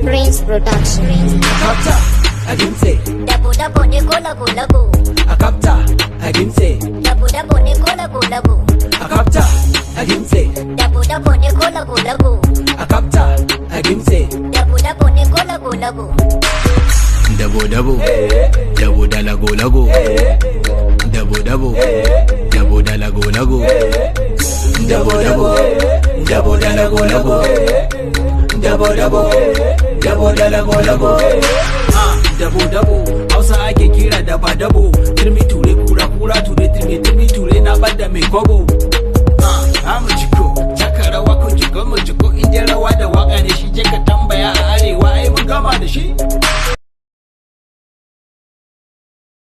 Prince Production. Kapta a gimtse. Dabo dabo ne ko lago lago. A kapta a gimtse. Dabo dabo ne ko lago lago. A kapta a gimtse. Dabo dabo ne ko lago lago. A kapta a gimtse. Dabo dabo ne ko lago lago. Dabo dabo, dabo da lago lago. Dabo dabo, dabo da lago lago. Dabo dabo, dabo da lago lago. Dabo dabo, dabo da lago lago. Ah, dabo dabo, Hausa ake kira da ba dabo. Turmi ture kura, kura ture turmi, turmi ture na bada mai kwabo. Ah, mu jiko taka rawa ku jiko mu jiko. In rawa da waka ne shi, je ka tambaya a arewa, ai mun gama da shi.